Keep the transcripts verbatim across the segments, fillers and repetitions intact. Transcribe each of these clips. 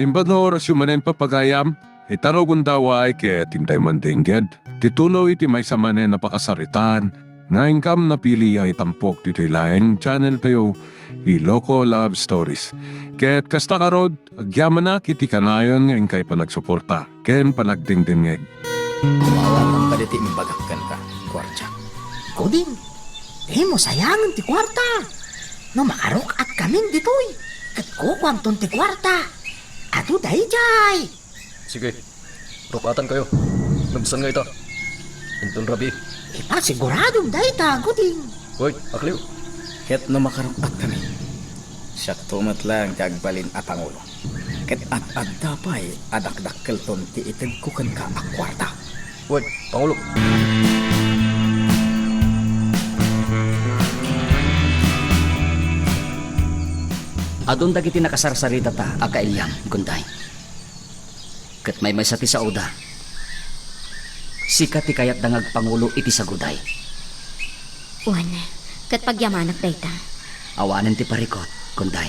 Imbag nga orasyo manen, papagayam, ita no gundaway ket intay man dengged ti tuloy ti maysa manen a pakasaritaan nga inkam napili a itampok ditoy laeng channel tayo, Iloko Love Stories. Ket kasta ngarud, agyamanak iti kanayon nga inkay panagsuporta ken panagdengdengngeg. Awatam kaditi imbagak kenka, Kuarta. Guding, dimo sayangen ti kuarta. No makaruk-at kamin ditoy, ket kukuamton ti kuarta. Adu daydiay. Sige, ruk-atankayo. Ngem saan nga ita? Inton rabii. Ipasiguradom dayta, Guding. Hoy, akliw. Ket no makaruk-at kami, siakto met laeng ti agbalin a pangulo. Ket ad-adda pay a dakdakkelton ti itedko kenka a kuarta. Wen, pangulo. Adun dagiti nakasarsaritata a kailiam, Gunday. Ket maymaysa ti saoda. Sika ti kayatda nga agpangulo iti saguday. Wen, ket pagyamanak dayta. Awanen ti parikut, Gunday.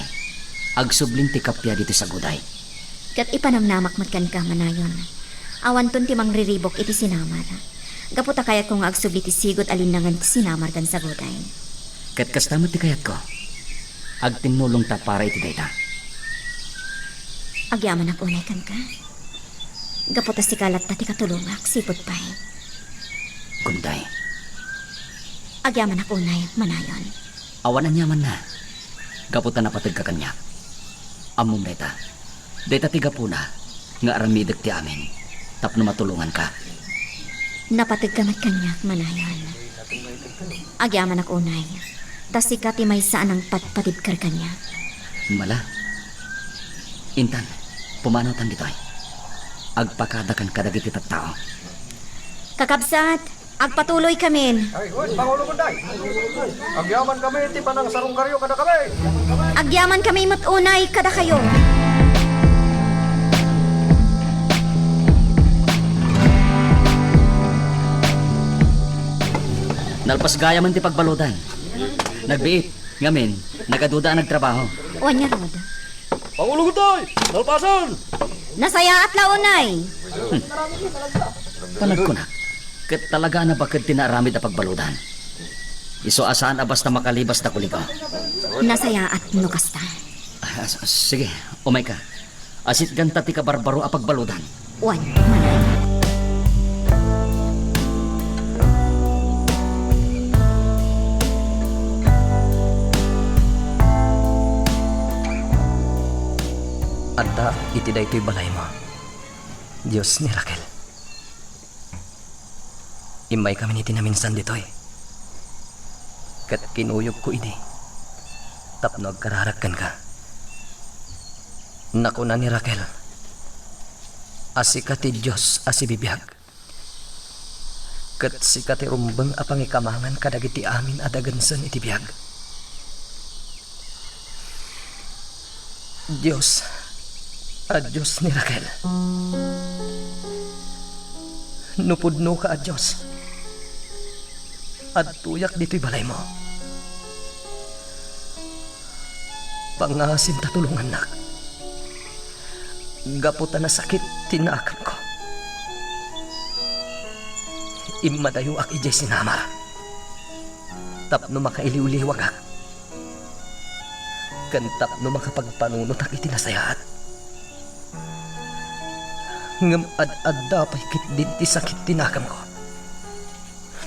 Agsublin ti kappia ditoy saguday. Ket ipanamnamak met kenka, Manayon. Awanton ti mangriribuk iti sinamar. Gapu ta kayatko nga agsubli ti sigud a linnangen ti sinamar ken saguday. Ket kasta met ti kayatko. Agtinnulongta para iti dayta. Agyamanak unay kenka. Gapu ta sika latta ti katulongak, sipud pay. Gunday. Agyamanak unay, Manayon. Awan aniamanna. Gapu ta napategka kaniak. Ammom dayta. Dayta ti gapuna nga aramidek ti amin tapno matulonganka. Napategka met kaniak, Manayon. Agyamanak unay, ta sika ti maysa a nangpadpadibker kaniak. Mala. Intan, pumanawtan ditoy. Agpakadakan kadagiti tattao. Kakabsat, agpatuloykamin. Ay, wen, Pangulo Gunday. Agyaman kami ti panangsarungkaryo kadakami. Agyaman kami met unay kadakayo. Nalpas gayamen ti pagbaludan. Nagbiit, ngamin, nagaduda a nagtrabaho. Wen ngarud. Pangulo Gunday, nalpasen! Nasayaat la unay. Hmm. Panagkunak, ket talaga a nabaked ti naaramid a pagbaludan. Isu a saan a basta makalibas ta kuligo. Nasayaat no kasta. Ah, s-, sige, umayka. Asitganta ti kabarbaro a pagbaludan. Wen, Manayon. Adda iti daytoy balaymo, Dios ni Raquel. Immaykamin iti naminsan ditoy. Ket kinuyogko idi tapno agkararag kenka. Nakuna ni Raquel a sika ti Dios a sibibiag, ket sika ti rumbeng a pangikamangan kadagiti amin a dagensen iti biag. Dios, a Dios ni Raquel. No pudnoka a Dios, adtoyak ditoy balaymo. Pangasim ta tulongannak. Gapu ta nasakit ti nakemko. Immadayoak idiay sinamar tapno makailiwliwagak ken tapno makapagpanunotak iti nasayaat. Ngem ad-adda pay ketdin ti sakit ti nakemko.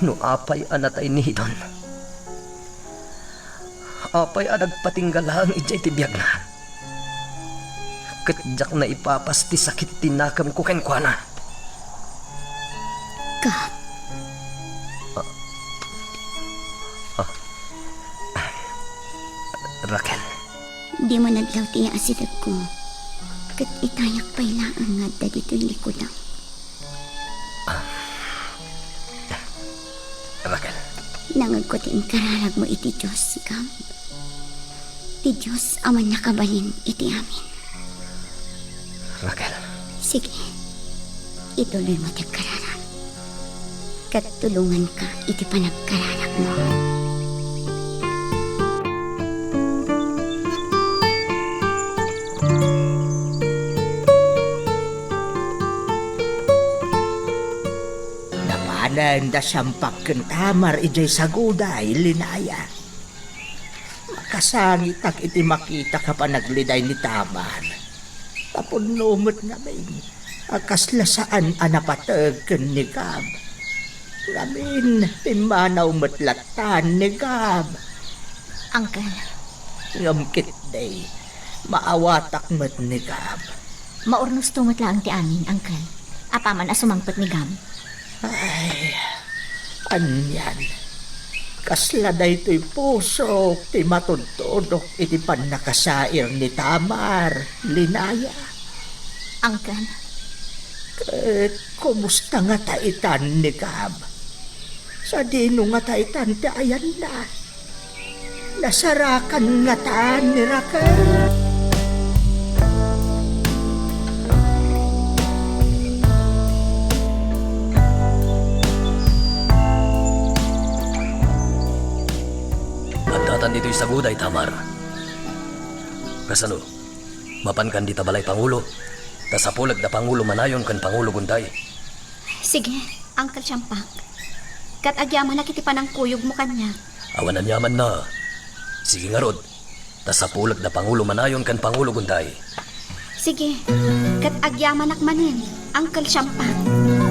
No apay a natay ni Hidon, apay a nagpatingga laeng idiay ti biagna? Ket diak naipapas ti sakit ti nakemko kenkuana. Gab. Ah. Ah. Raquel. Dimo nadlaw ti asidegko, ket itayak pay laeng nga adda ditoy likodam. Ah. Raquel. Nangegko ti inkararagmo iti Dios, Gab. Ti Dios a mannakabalin iti amin. Raquel. Sige. Ituloymo ti agkararag. Ket tulonganka iti panagkararagmo. Enda Siampak ken Tamar idiay saguday, Linaya. Makasangitak iti makitak a panagliday ni Tamar. Tapno met ngamin a kasla saan a napateg ken ni Gab. Ngamin, pimmanaw met lattan ni Gab. Uncle. Ngem ketdi, maawatak met ni Gab. Maurnosto met laeng ti amin, Uncle. Apaman a sumangpet ni Gab. Ay, anian. Kasla daytoy pusok ti matudtudok iti pannakasair ni Tamar, Linaya. Uncle. Ket kumusta ngata itan ni Gab? Sadino ngata itan ti ayanna? Nasarakan ngata ni Raquel? Addatan ditoy saguday, Tamar. Kasano? Mapankan dita balay, Pangulo? Ta sapulek da Pangulo Manayon ken Pangulo Gunday. Sige, Uncle Siampak. Ket agyamanak iti panangkuyogmo kaniak. Awan aniamanna. Sige ngarud, ta sapulek da Pangulo Manayon ken Pangulo Gunday. Sige, ket agyamanak manen, Uncle Siampak.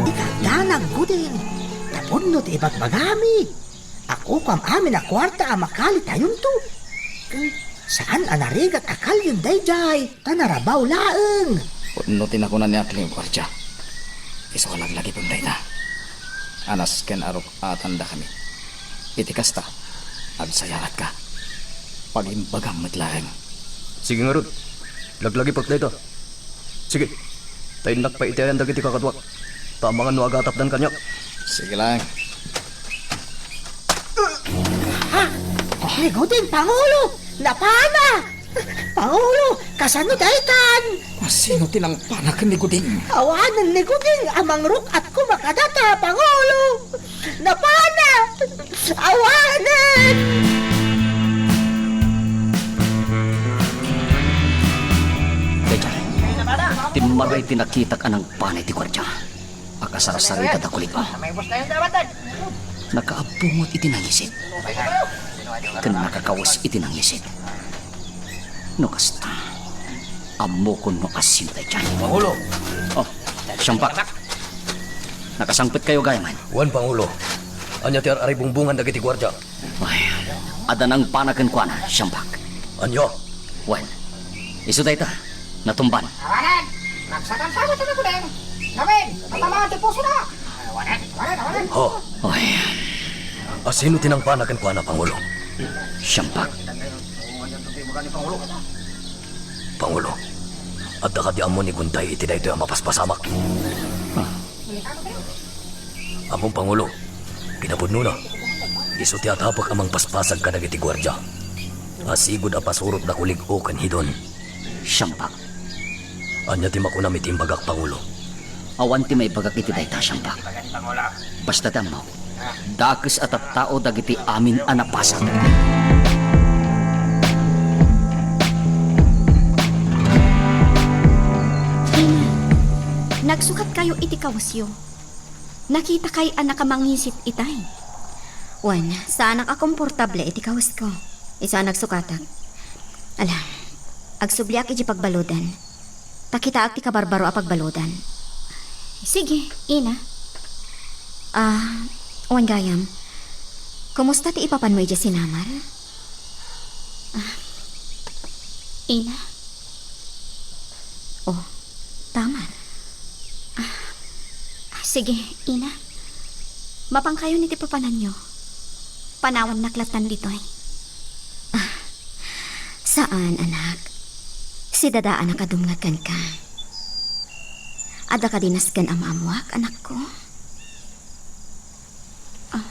Ikardanang Guding, tapudno ti ibagbagami. Akukuam amin a kuarta a makalitayonto. Ken saan a narigat a kalyon daydiay, ta narabaw laeng. Pudno ti nakunaniak, Leon Guardia. Isu a laglagipem dayta. A nasken a ruk-atandakami. Iti kasta, agsayaatka. Pagimbagam met laeng. Sige ngarud, laglagipek dayta. Sige, ta innak pay iti ayan dagiti kakaduak. Ta amangan no agatapdan kaniak. Sige laeng. Ha? Ni Guding, Pangulo! Napana! Pangulo, kasano daytan? Asino ti nangpana ken ni Guding? Awanen ni Guding a mangruk-at koma kadata, Pangulo! Napana! Awanen! Daydiay, timmaray ti nakitak a nangpana iti guardia. Akasarsarita da kuliko. Nakaabungot iti nangisit. Ken nakakawes iti nangisit. No kasta, ammokon no asino daydiay. Pangulo! Oh, Siampak. Nakasangpetkayo gayam? Wen, Pangulo. Ania ti ar-aribungbungan dagiti guardia? Ay, adda nangpana kenkuana, Siampak. Ania? Wen, isu dayta, natumban. Awanen! Nagsakanta met ti nagudeng! Ngamin, matamaan ti pusona! Awanen! Awanen! Awanen! Ho! Oy. Asino ti nangpana kenkuana, Pangulo? Siampak. Pangulo, adda kadi ammo ni Gunday iti daytoy a mapaspasamak? Ah. Ammom, Pangulo, kinapudnona, isu ti atapek a mangpaspasag kadagiti guardia. Asigud a pasurot da kulig-o ken hidon. Siampak. Ania ti makunam iti imbagak, Pangulo? Awan ti maibagak iti dayta, Siampak. Basta ti ammok, dakes a tattao dagiti amin a napasag. Ina, nagsukatkayo iti kawesyo. Nakitakay a nakamangisit itay. Wen, saanak a komportable iti kawesko. Isu a nagsukatak. Ala, agsubliak iti pagbaludan. Ta kitaak ti kabarbaro a pagbaludan. Sige, Ina. Ah, wen gayam. Kumusta ti ipapanmo idiay sinamar? Ah, Ina? Oh, Tamar. Ah, ah, sige, Ina. Mapankayon iti papananyo. Panawannak lattan ditoy. Ah, saan, anak. Sidadaanak a dumngeg kenka. Adda kadi nasken a maammoak, anakko? Ah.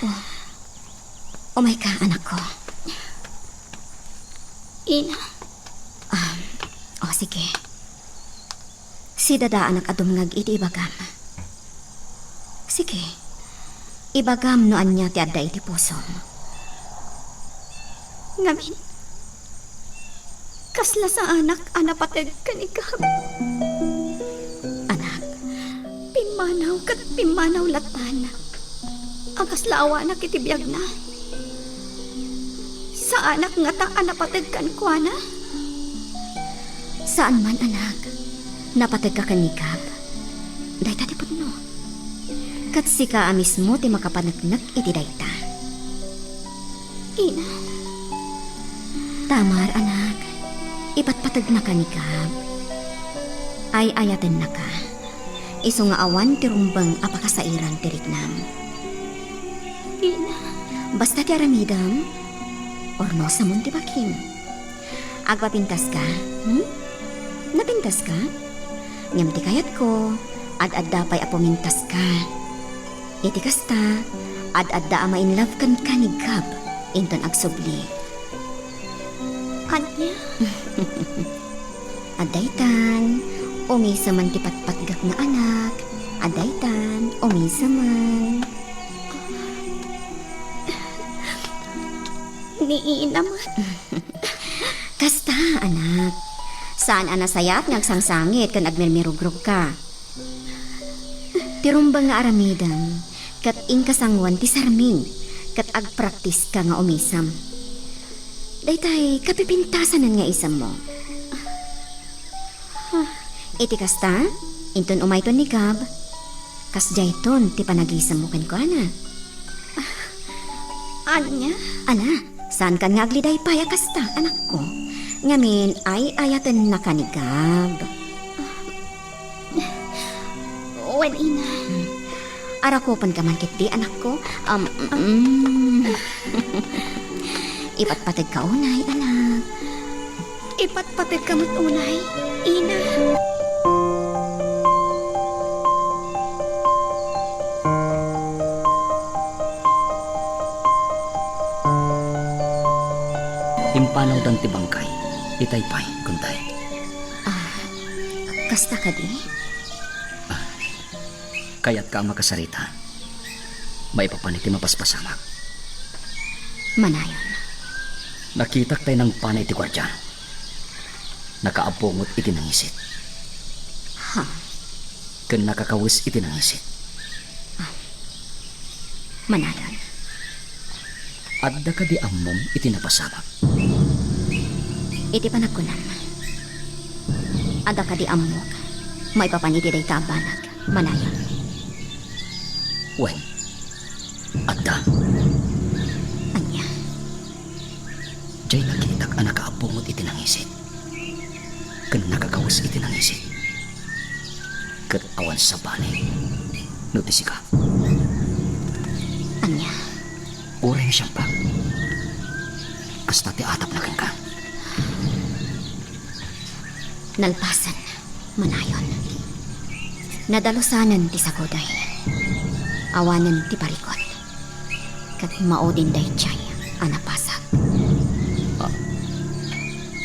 Oh. Umayka, anakko. Ina. Ah, oh, sige. Sidadaanak a dumngeg iti ibagam. Sige. Ibagam no ania ti adda iti pusom. Ngamin, Kasla saanak a napateg ken ni Gab. Anak, pimmanaw ket pimmanaw latan a kasla awanak iti biagna. Saanak ngata a napateg kenkuana? Saan man, anak. Napategka ken ni Gab. Dayta ti pudno. Ket sika a mismo ti makapaneknek iti dayta. Ina. Tamar, anak, ipatpategnaka ni Gab. Ay-ayatennaka. Isu nga awan ti rumbeng a pakasairan ti riknam. Ina. Basta ti aramidem, urnosamon ti bakim. Agpapintaska, hmm? Napintaska? Ngem ti kayatko, ad-adda pay a pumintaska. Iti kasta, ad-adda a ma-in love kenka ni Gab inton agsubli. Ania? Adda itan, umisaman ti patpatgak nga anak. Adda itan, umisaman. Ni ina met. Kasta, anak. Saan a nasayaat nga agsangsangit ken agmirmirugrogka. Ti rumbeng nga aramidem, ket inka sanguan ti sarmi, ket agpraktiska nga umisam. Daytay, kapipintasanen nga isammo. Iti kasta, inton umayton ni Gab, kasdiayton ti panagisammo kenkuana. Ania? Ala, saankan nga agliday pay a kasta, anakko. Ngamin, ay-ayatennaka ni Gab. Wen, ina. Arakupenka man ketdi, anakko. Am, mm. Ipatpategka unay, anak. Ipatpategka met unay, ina. Impanawdan ti bangkay. Itay pay, Gunday. Ah, kasta kadi? Ah, kayatka a makasarita. Maipapan iti mapaspasamak. Manayon. Nakitak tay nangpana iti guardia. Nakaabungot iti nangisit. Ha? Ken nakakawes iti nangisit. Ah. Manayon. Adda kadi ammom iti napasamak? Iti panagkunam, adda kadi ammok maipapan iti dayta a banag, manayon? Wen, adda. Ania? Diay nakitak a nakaabungot iti nangisit. Ken nakakawes iti nangisit. Ket awan sabali no ti sika. Ania? Uray nga siampak, kasta ti atapna kenka. Nalpasen, manayon. Nadalusanen ti saguday. Awanen ti parikot. Ket maudin daydiay a napasak. Ah,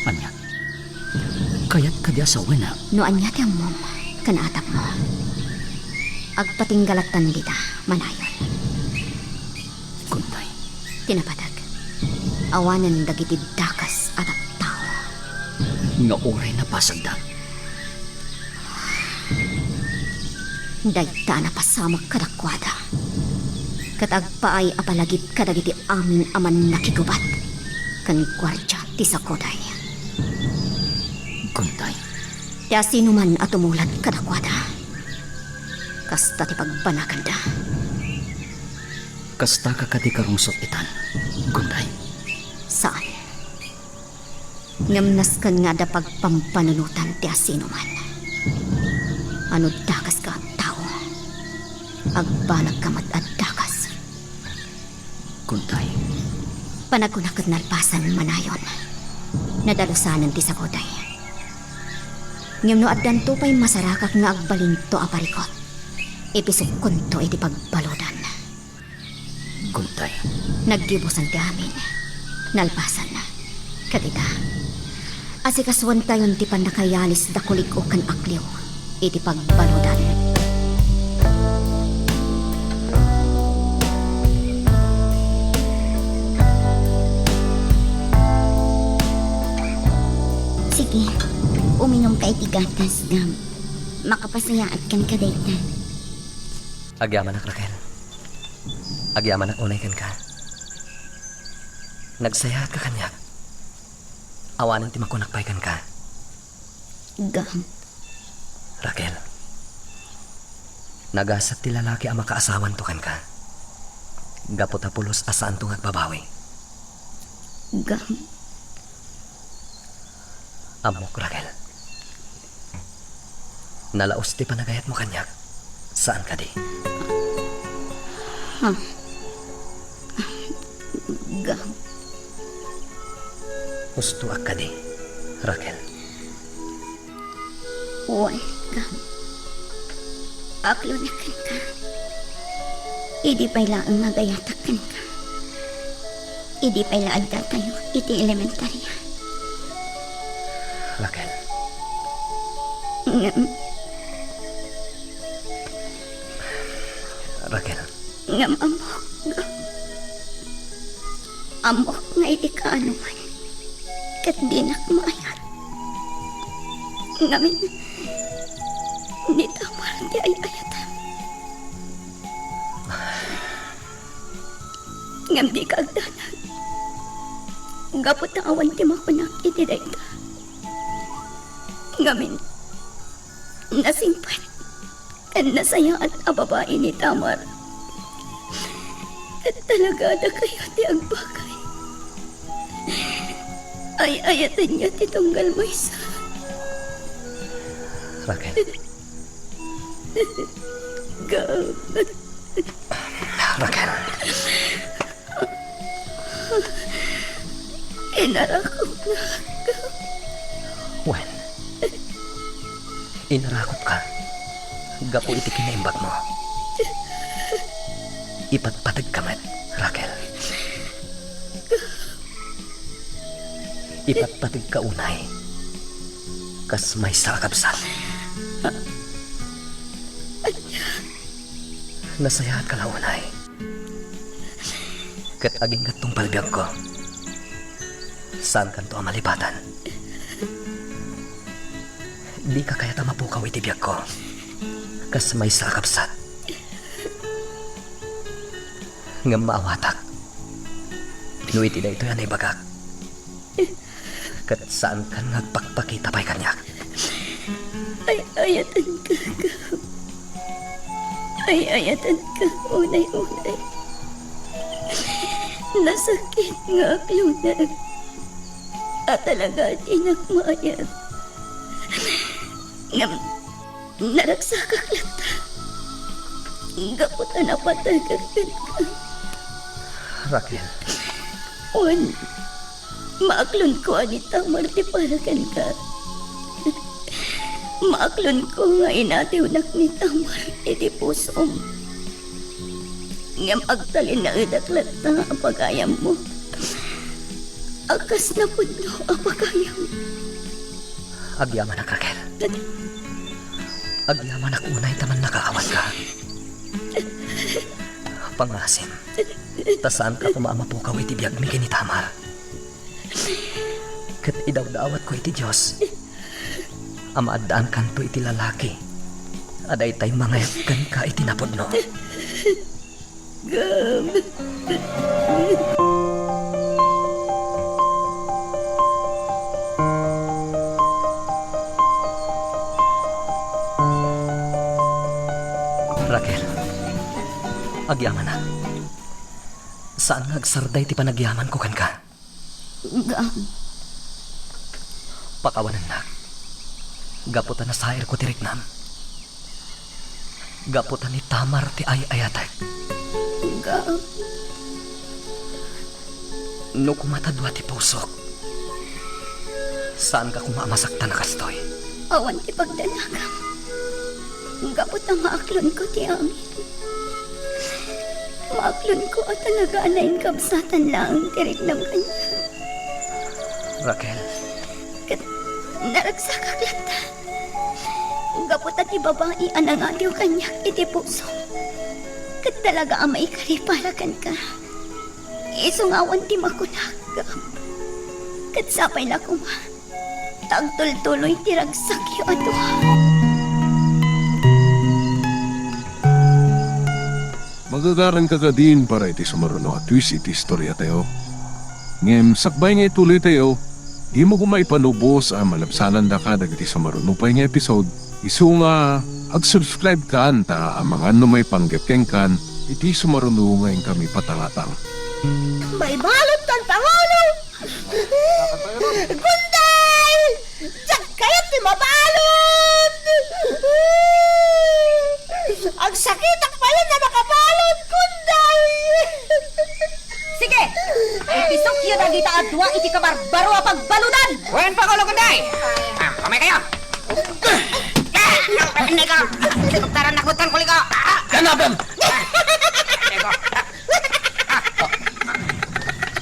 ania? Kayat kadi a sawen a? No ania ti ammom ken atapmo, agpatingga lattan dita, manayon. Gunday. Ti napateg, awanen dagiti dakes a tattao. Nga uray napasagda. Dayta a napasamak kadakuada, ket agpaay a palagip kadagiti amin a mannakigubat ken guardia ti saguday. Gunday. Ti asinoman a tumulad kadakuada, kasta ti pagbanaganda. Kastaka kadi karungsot itan, Gunday? Saan. Ngem nasken nga adda pagpampanunotan ti asinoman. A no dakaska a tao, agbanagka met a dakas. Gunday. Panagkunak ket nalpasen, manayon. Nadalusanen ti saguday. Ngem no addanto pay masarakak nga agbalinto a parikot, ipisukkonto iti pagbaludan. Gunday. Naggibusan ti amin. Nalpasen. Ket ita, asikasuentayon ti pannakayalis da kulig-o ken akliw iti pagbaludan. Gatas, Gab. Makapasayaat kenka dayta. Agyamanak, Raquel. Agyamanak unay kenka. Nagsayaatka kaniak. Awanen ti makunak pay kenka. Gab. Raquel, nagasat ti lalaki a makaasawanto kenka. Gapu ta pulos a saanto nga agbabawi. Gab. Ammok, Raquel. Nalaus ti panagayatmo kaniak. Saan kadi? Ha? Gab. Husto ak kadi, Raquel. Wen, Gab. Aklonak kenka. Idi pay laeng nga agayatak kenka. Idi pay la addatayo iti elementaria. Raquel. Ngem, Raquel. Ngem ammok, Gab. Ammok nga idi kaano man, ket dinak maayat. Ngamin, ni Tamar ti ay-ayatem. Ngem dika agdanag. Gapu ta awan ti makunak iti dayta. Ngamin, nasingpet ken nasayaat a babai ni Tamar. Ket talaga adda kayo ti agbagay. Ay-ayatenyo ti tunggal maysa. Raquel. Gab. Raquel. Inarakupnak. Wen, inarakupka gapu iti kinaimbagmo. Ipatpategka met, Raquel. Ipatpategka unay kas maysa a kabsat. Nasayaatka la unay. Ket agingga tungpal biagko. Saankanto a malipatan. Dika kayat a mapukaw iti biagko kas maysa a kabsat. Ngem maawatak no iti daytoy a naibagak. Ket saankan nga agpakpakita pay kaniak. Ay-ayatenka, Gab. Ay-ayatenka unay-unay. Nasakit nga aklonak a talaga a dinak maayat. Ngem naragsakak latta gapu ta napategek kenka. Raquel. Wen, maaklonko a ni Tamar ti para kenka. Maaklonko nga inatiwnak ni Tamar iti pusom. Ngem agtalinaedak latta a pagayammo a kas napudno a pagayam. Agyamanak, Raquel. Agyamanak unay ta mannakaawanka. Pangasim, ta saanka koma a mapukaw iti biagmi ken ni Tamar. Ket idawdawatko iti Dios a maaddaankanto iti lalaki a daytay mangayat kenka iti napudno. Gab. Raquel, agyamanak. Saan nga agsarday ti panagyamanko kenka. Gab. Pakawanennak. Gapu ta nasairko ti riknam. Gapu ta ni Tamar ti ay-ayatek. Gab. No koma ta dua ti pusok, saanka koma a masaktan a kastoy. Awan ti pagdanagam. Gapu ta maaklonko ti amin. Maaklonko a talaga a nainkabsatan laeng ti riknam kaniak. Raquel. Ket naragsakak latta. Gapu ta ti babai a nangatiw kaniak iti puso, ket talaga a maikari para kenka. Isu nga awan ti makunak, Gab. Ket sapay la koma ta agtultuloy ti ragsakyo a dua. Magagaranka kadin para iti sumaruno a twist iti istoriatayo. Ngem sakbay nga ituloytayo, dimo koma ipanubos a malabsanandaka dagiti sumaruno pay nga episode, isu nga ag-subscribe kan ta amangan no maipanggep kenkan iti sumaruno nga inkami patangatang. Maibaludtan, Pangulo! Gunday! Diak kayat ti mabalud! Agsakitak payen a makabalud, Gunday! Sige! Ipisokyo dagita a dua iti kabarbaro a pagbaludan! Wen, Pangulo Gunday! Ah, kamay kayo! Ah, Gunday ko! Helikoptaran na kutkan, kuli ko! Ah! Kanaban! Ah, Gunday ko!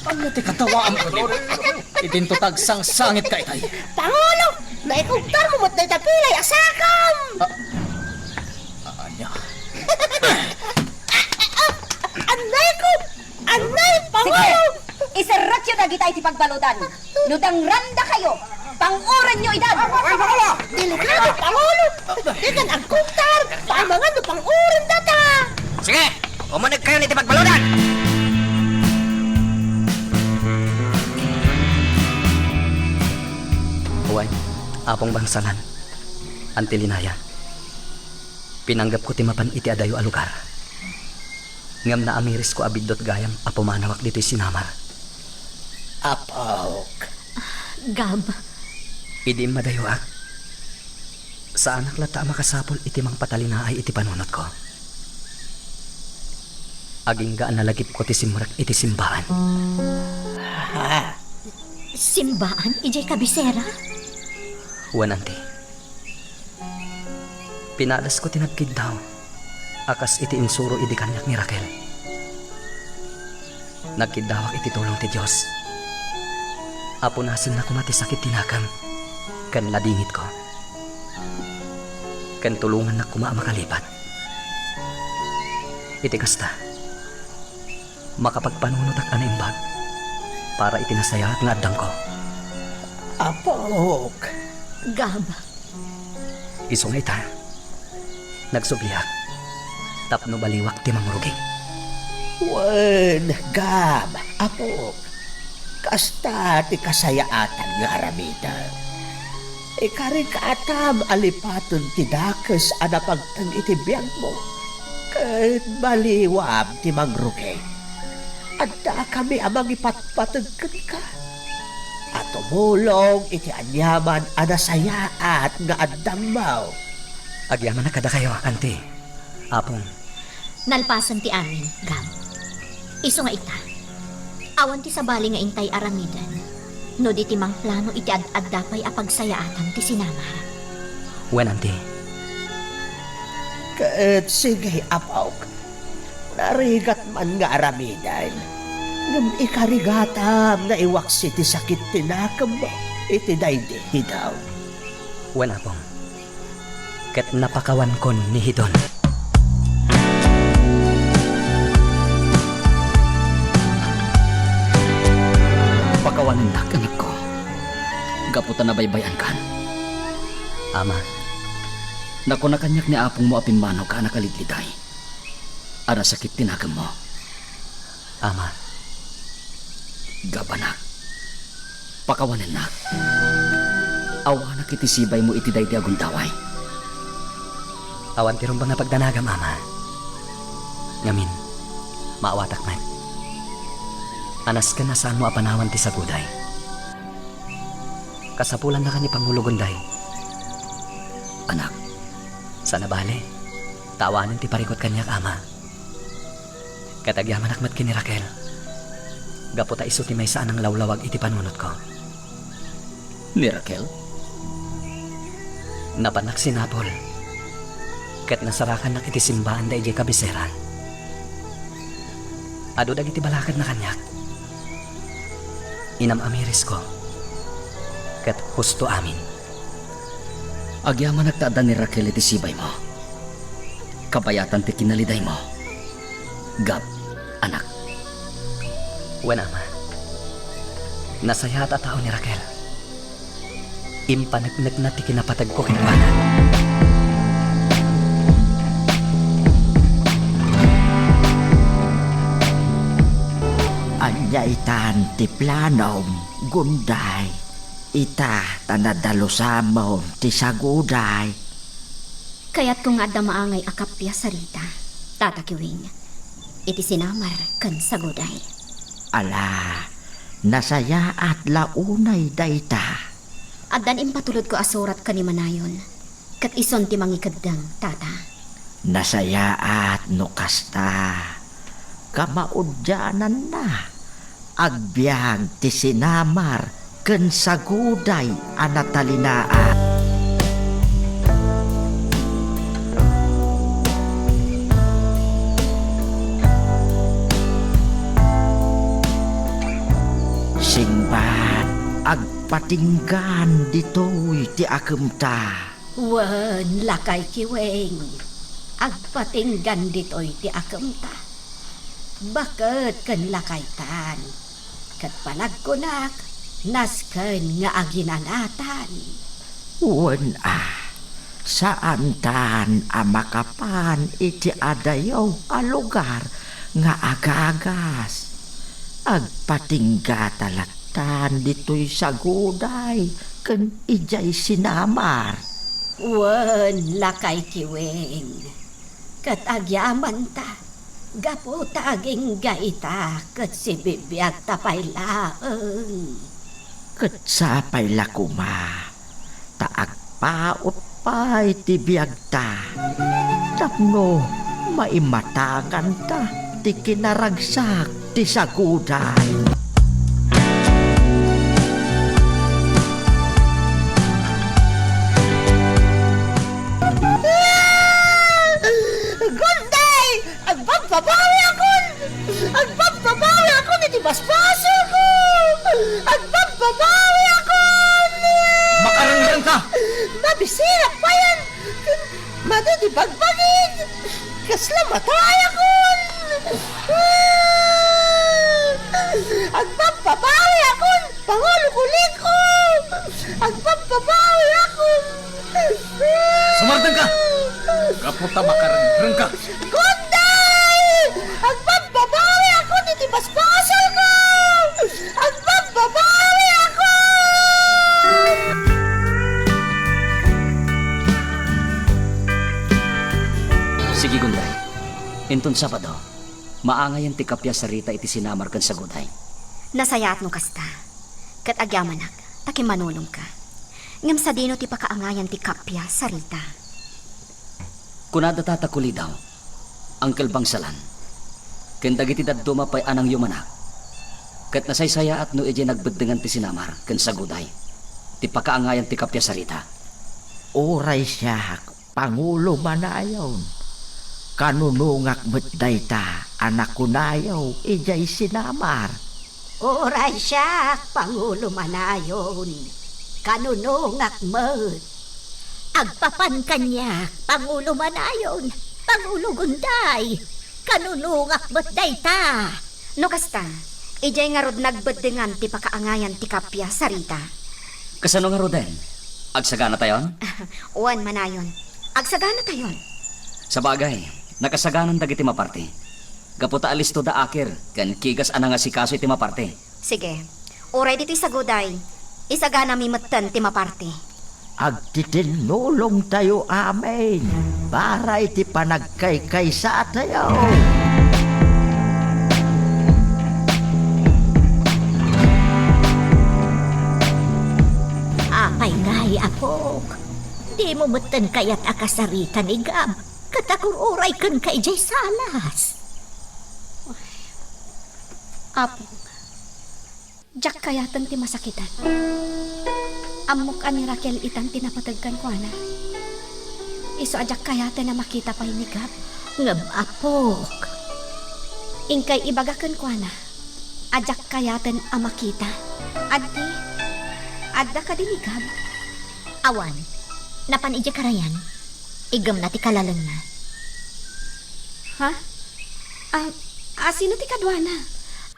Ania ti katawaam? Idinto ta agsangsangitka itay. Pangulo, naikugtarmo met dayta pilay a sakam. Ah, ah, ania? Anay ko! Anay, Pangulo! Iserrekyo dagita iti pagbaludan. No dangrandakayo, pang-orenyo idan. Ay, Pangulo! Delikado, Pangulo! Dikan agkugtar! Paamangan no pang-oren data! Sige! Umunegkayon iti pagbaludan! Wen, Apong Bangsalan, Auntie Linaya, pinanggepko ti mapan iti adayo a lugar. Ngem naamirisko a biddut gayam a pumanawak ditoy sinamar. Apok. Gab. Idi immadayoak, saanak latta a makasapul iti mangpatalinaay iti panunotko. Agingga a nalagipko ti simrek iti simbaan. Ha? Simbaan idiay kabisera? Wen, Auntie. Pinadasko ti nagkiddaw a kas iti insuro idi kaniak ni Raquel. Nagkiddawak iti tulong ti Dios. Apunasenna koma ti sakit ti nakem ken ladingitko. Ken tulongannak koma a makalipat. Iti kasta, makapagpanunotak a naimbag para iti nasayaat nga addangko. Apok. Gab. Isu nga ita, nagsubliak tapno baliwak ti mangrugi. Wen, Gab, apok, kasta ti kasayaatan nga aramidem. Ikarigatam a lipaten ti dakes a napagteng iti biagmo, ket baliwam ti mangrugi. Addakami a mangipatpateg kenka a tumulong iti aniaman a nasayaat nga addangmo. Agyamanak kadakayo, Auntie, Apong. Nalpasen ti amin, Gab. Isu nga ita, awan ti sabali nga intay aramiden no di ti mangplano iti ad-adda pay a pagsayaatan ti sinamar. Wen, Auntie. Ket sige, apok. Narigat man nga aramiden, ngem ikarigatam nga iwaksi ti sakit ti nakemmo iti daydi hidaw. Wen, Apong, ket napakawankon ni Hidon. Pakawanennak, anakko, gapu ta nabaybay-ankan. Ama. Nakuna kaniak ni apongmo a pimmanoka a nakalidliday a nasakit ti nakemmo. Ama. Gab, anak, pakawanennak. Awanak iti sibaymo iti daydi a gundaway. Awan ti rumbeng a pagdanagam, Ama. Ngamin, maawatak met. A nasken a saanmo a panawan ti saguday. Kasapulannakan ni Pangulo Gunday. Anak. Saan a bale, ta awanen ti parikut kaniak, Ama. Ket agyamanak met ken ni Raquel, gapu ta isu ti maysa a nanglawlawag iti panunotko. Ni Raquel? Napannak sinapul, ket nasarakannak iti simbaanda idiay kabisera. Adu dagiti balakadna kaniak. Inam-amirisko, ket husto amin. Agyamanak ta adda ni Raquel iti sibaymo. Kabayatan ti kinalidaymo. Gab, anak. Wen, Ama. Nasayaat a tao ni Raquel. Impaneknekna ti kinapatagko kenkuana. Ania itan ti planom, Gunday? Ita ta nadalusamon ti saguday. Kayatko nga adda maangay a kappia sarita, Tata Kiwing, iti sinamar ken saguday. Ala, nasayaat la unay dayta. Addan impatulodko a surat ken ni Manayon, ket isun ti mangikeddeng, Tata. Nasayaat no kasta. Kamaudiananna, agbiag ti sinamar ken saguday a natalinaan. Singbat, agpatinggan ditoy ti akemta. Wen, lakay Kiweng, agpatinggan ditoy ti akemta. Baket ken lakaytan, ket panagkunak, nasken nga aginanatan. Wen a, saantan a makapan iti adayo a lugar nga agagas. Agpatinggata lattan ditoy saguday ken idiay sinamar. Wen, lakay Kiweng, ket agyamanta, gapu ta agingga ita ket sibibiagta pay laeng. Ket sapay la koma ta agpaut pay ti biagta tapno maimatanganta ti kinaragsak ti saguday. Gunday! Agbabbabawiakon! Agbabbabawiakon iti basbasolko! Agbabbabawiakon! Makarengrengka! Mabisirak payen! Madi ti bagbagik! Kasla matayakon! Agbabbabawiakon! Panguluguliko! Agbabbabawiakon! Sumardengka! Gapu ta makarengrengka! Gunday! Agbabbabawiakon iti basbasolko! Agbabbabawiakon! Sige, Gunday. Inton Sabado, maangayen ti kappia sarita iti sinamar ken saguday. Nasayaat no kasta. Ket agyamanak, ta kimmanulongka. Ngem sadino ti pakaangayan ti kappia sarita? Kunada Tata Kulidaw, Angkel Bangsalan, ken dagiti dadduma pay a nangyumanak, ket nasaysayaat no idiay nagbeddengan ti sinamar ken saguday ti pakaangayan ti kappia sarita. Uray siak, Pangulo Manayon, kanunongak met dayta a nakunayo idiay sinamar. Uray siak, Pangulo Manayon, kanunongak met. Agpapan kaniak, Pangulo Manayon, Pangulo Gunday, kanunongak met dayta. No kasta, idiay ngarud nagbeddengan ti pakaangayan ti kappia sarita. Kasano ngaruden? Agsaganatayon? Wen, Manayon. Agsaganatayon. Sabagay, nakasaganan dagiti maparti. Gapu ta alisto da Akir ken Kigas a nangasikaso iti maparti. Sige. Uray ditoy saguday, isaganami metten ti maparti. Agtitinnulongtayo amin para iti panagkaykaysatayo. Apay ngay, apok? Dimo metten kayat a kasarita ni Gab ket agur-uray kenka idiay salas? Apok, diak kayaten ti masakitan. Ammok a ni Raquel itan ti napateg kenkuana. Isu a diak kayaten a makita pay ni Gab. Ngem, apok. Inkay ibaga kenkuana a diak kayaten a makita. Addi, adda kadi ni Gab? Awan. Napan idiay karayan. Iggemna ti kalalengna. Ha? Ah, ah, sino ti kaduana?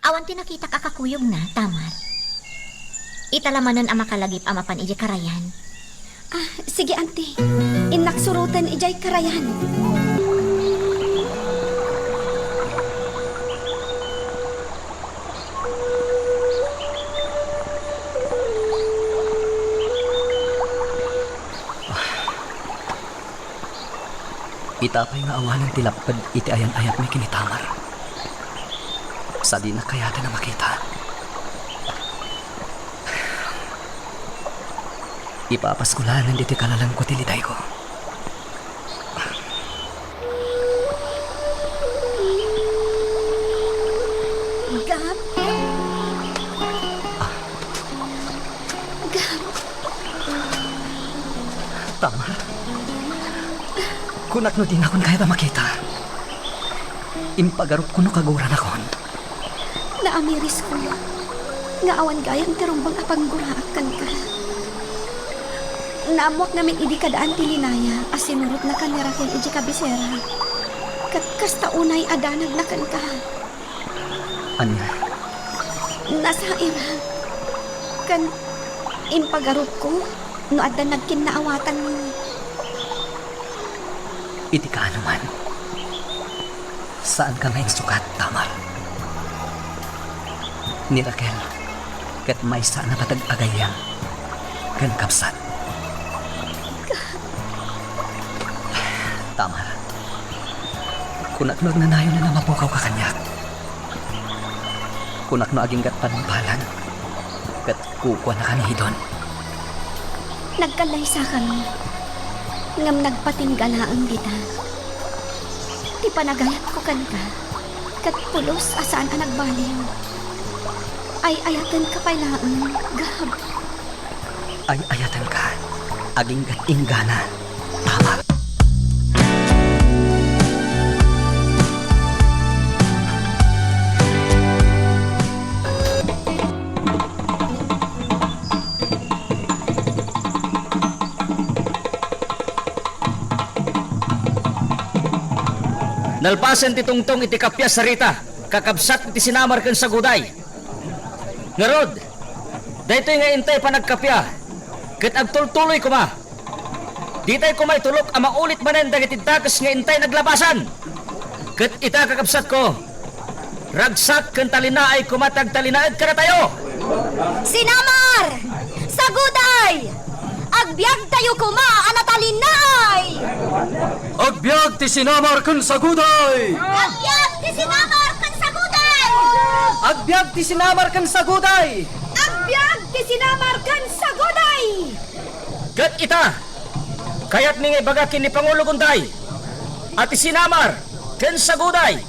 Awan ti nakitak a kakuyogna, Tamar. Ita la manen a makalagip a mapan idiay karayan. Ah, sige, Auntie. Innak suroten idiay karayan. Ita pay nga awanen ti lapped iti ayan-ayatmi ken ni Tamar. Sadina kayaten a makita. Ipapasko laengen ditoy kalalengko ti lidayko. Gab? Gab? Tamar? Kunak no dinakon kayat a makita. Impagarupko no kaguranakon. Naamirisko nga awan gayam ti rumbeng a pangguraak kenka. Naammoak ngamin idi kaadaan ti linaya a sinurotnaka ni Raquel idiay kabisera. Ket kasta unay a danagna kenka. Ania? Nasairak. Ken impagarupko no adda nagkinnaawatanmo. Iti kaano man, saanka nga insukat, Tamar. Ni Raquel, ket maysa a napateg a gayyem ken kabsat. Tamar, kunak no agnanayon a mapukawka kaniak. Kunak no aginggat panungpalan ket kukuanaka ni Hidon. Nagkallaysakami, ngem nagpatingga laeng dita. Ti panagayatko kenka, ket pulos a saan a nagbaliw. Ay-ayatenka pay laeng, Gab. Ay-ayatenka, aginggat inggana, Tamar. Nalpasen ti tungtong iti kappia, Sarita, kakabsat iti sinamar ken saguday. Ngarud, daytoy nga intay panagkappia, ket agtultuloy koma. Ditay koma itulok a maulit manen dagiti dakes nga intay naglapasan. Ket ita, kakabsatko, ragsak ken talinaay koma ti agtalinaed kadatayo. Sinamar! Saguday! Agbiagtayo koma a natalinaay! Agbiag ti sinamar ken saguday! Agbiag ti sinamar ken saguday! Agbiag ti sinamar ken saguday! Agbiag ti sinamar ken saguday! Ket ita, kayatmi nga ibaga ken ni Pangulo Gunday a ti sinamar ken saguday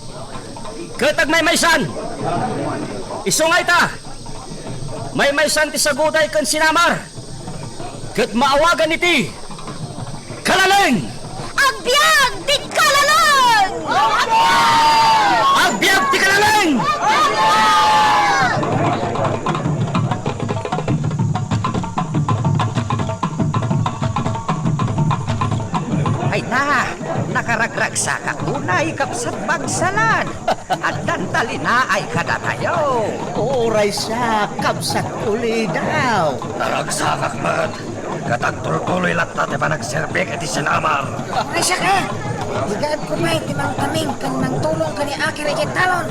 ket agmaymaysan. Isu nga ita, maymaysan ti saguday ken sinamar. Ket maawagan iti kalaleng! Agbiag ti kalaleng! Agbiag ti kalaleng! Ay na, nakaragragsakak unay, kabsat Bagsalan. Addan talinaay kadatayo. Uray siak, kabsat Ulidaw. Naragsakak met, ket agtultuloy latta ti panagserbik iti sinamar. Uray siak, eh. Igaedko pay ti mangtaming ken mangtulong ken ni Aker idiay talon.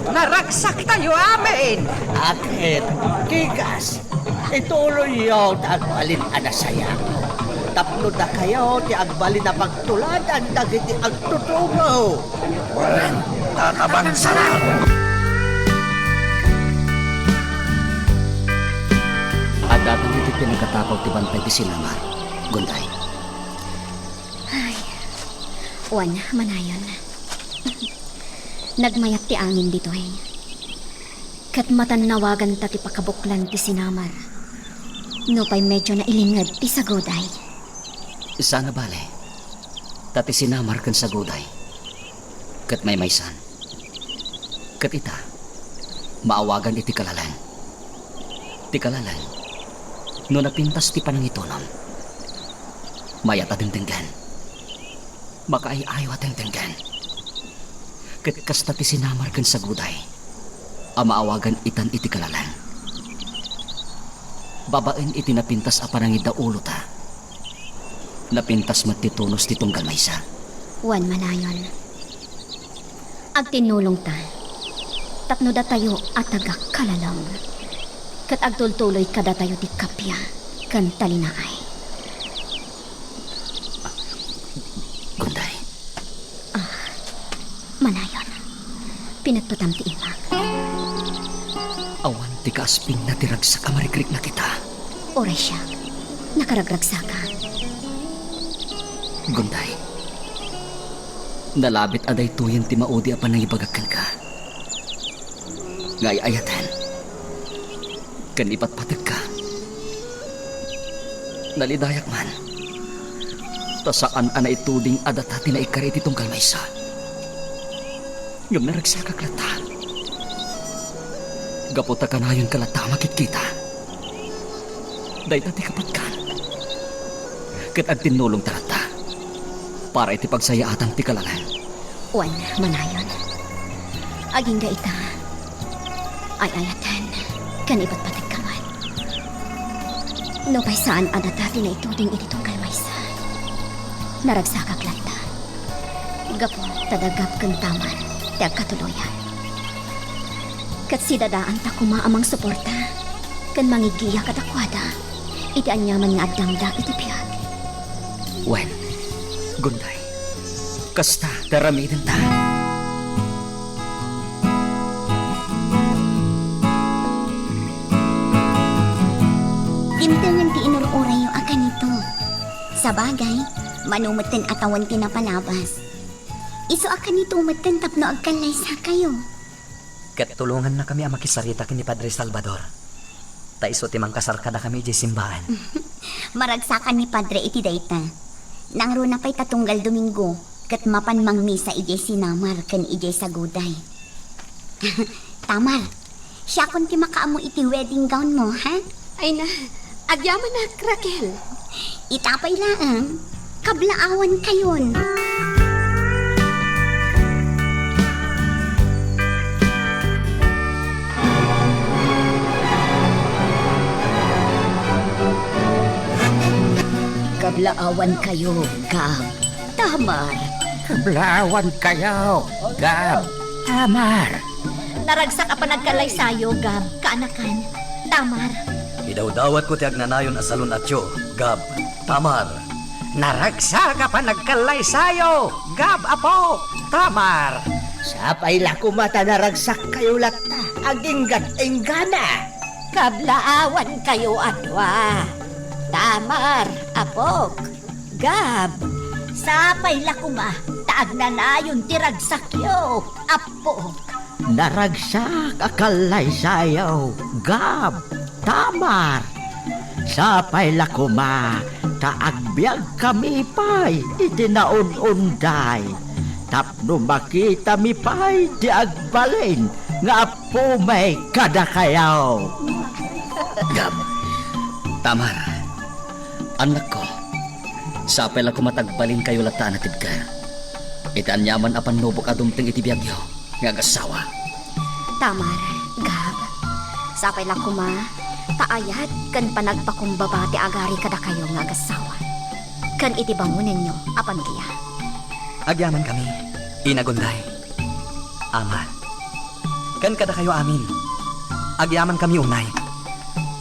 Naragsaktayo amin. Aker, Kigas, ituloyyo ti agbalin a nasayaat tapno dakayo ti agbalin a pagtuladan dagiti agtutugaw. Wen, tatabangsaran. Adda iti pinagkatapaw ti bantay ti sinamar, Gunday. Ay, wen, manayon. Nagmayat ti angin ditoy. Ket matannawaganta ti pakabuklan ti sinamar. Nupay medyo nailinged ti saguday. Saan a bale, ta ti sinamar ken saguday ket maymaysan. Ket ita, maawagan iti kalaleng. Ti kalaleng, no napintas ti panangitunom, mayat a dengdenggen. Makaay-ayo a dengdenggen. Ket kasta ti sinamar ken saguday a maawagan itan iti kalaleng. Babaen iti napintas a panangidda ulota, napintas met ti tunos ti tunggal maysa. Wen, manayon, agtinnulongta tapno datayo a taga-Kalalong ket agtultuloy kadatayo ti kappia ken talinaay. Gunday. Ah, manayon. Pinatpatam ti imak. Awan ti kaaspingna ti ragsak a marikrikna kita. Uray siak, nakaragragsaka. Gunday, nalabit a daytoyen ti maudi a panangibagak kenka. Nga ay-ayaten ken ipatpategka. Nalidayak man, ta saan a naituding a data ti naikari iti tunggal maysa. Ngem naragsakak latta, gapu ta kanayonka latta a makitkita. Dayta ti kapatkan, ket agtinnulongta latta para iti pagsayaatan ti Kalalong. Wen, manayon, agingga ita, ay-ayaten ken ipatpategka met. Nupay saan a data ti naituding iti tunggal maysa, naragsakak latta, gapu ta da Gab ken Tamar ti agkatuloyan. Ket sidadaanta koma a mangsuporta ken mangiggiya kadakuada iti aniaman nga addangda iti biag. Wen, Gunday, kasta ti aramidenta. Dimtengen ti inur-urayyo a kanito. Sabagay, mano metten a tawen ti napalabas. Isu a kanito metten tapno agkallaysakayo. Ket tulongannakami a makisarita ken ni Padre Salvador, ta isu ti mangkasar kadakami idiay simbahan. Maragsakan ni Padre iti dayta. Nangruna pay ta tunggal Domingo, ket mapan mangmisa idiay sinamar ken idiay saguday. Tamar, siakon ti makaammo iti wedding gown mo, ha? Ay na, agyamanak, Raquel. Ita pay laeng, kablaawankayon. Kablaawankayo, Gab. Tamar. Kablaawankayo, Gab. Tamar. Naragsak a panagkallaysayo, Gab, kaanakan. Tamar. Idawdawatko ti agnanayon a salun-atyo, Gab. Tamar. Naragsak a panagkallaysayo, Gab, apo. Tamar. Sapay la koma ta naragsakkayo latta, aginggat inggana. Kablaawankayo a dua. Tamar, apok. Gab, sapay la koma ta agnanayon ti ragsakyo, appok. Naragsak a kallaysayo, Gab, Tamar. Sapay la koma ta agbiagkami pay iti naun-unday tapno makitami pay ti agbalin nga appomi kadakayo. Gab, Tamar, annakko, sapay la koma ta agbalinkayo latta a natibker iti aniaman a pannubok a dumteng iti biagyo nga agassawa. Tamar, Gab, sapay la koma ta ayat ken panagpakumbaba ti agari kadakayo nga agassawa ken iti bangonenyo a pamilya. Agyamankami, Ina Gunday. Ama, ken kadakayo amin, agyamankami unay.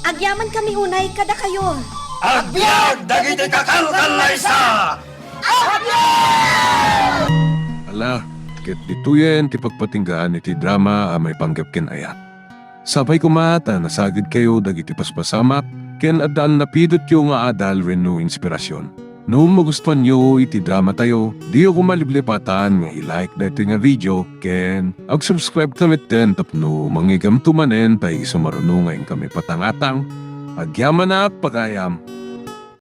Agyamankami unay kadakayo. Agbiag dagiti kakalkallaysa! Agbiag! Ala, ket ditoyen ti pagpatinggaan iti drama a maipanggep ken ayat. Sapay koma ta nasagidkayo dagiti paspasamak ken adda a napidotyo nga adal wenno inspirasyon. No magustuanyo iti dramatayo, diyo koma liplipatan nga i-like daytoy nga video ken ag-subscribe ta metten tapno mangigamto manen ta isu maruno nga inkami patangatang. Agyamanak, pagayam.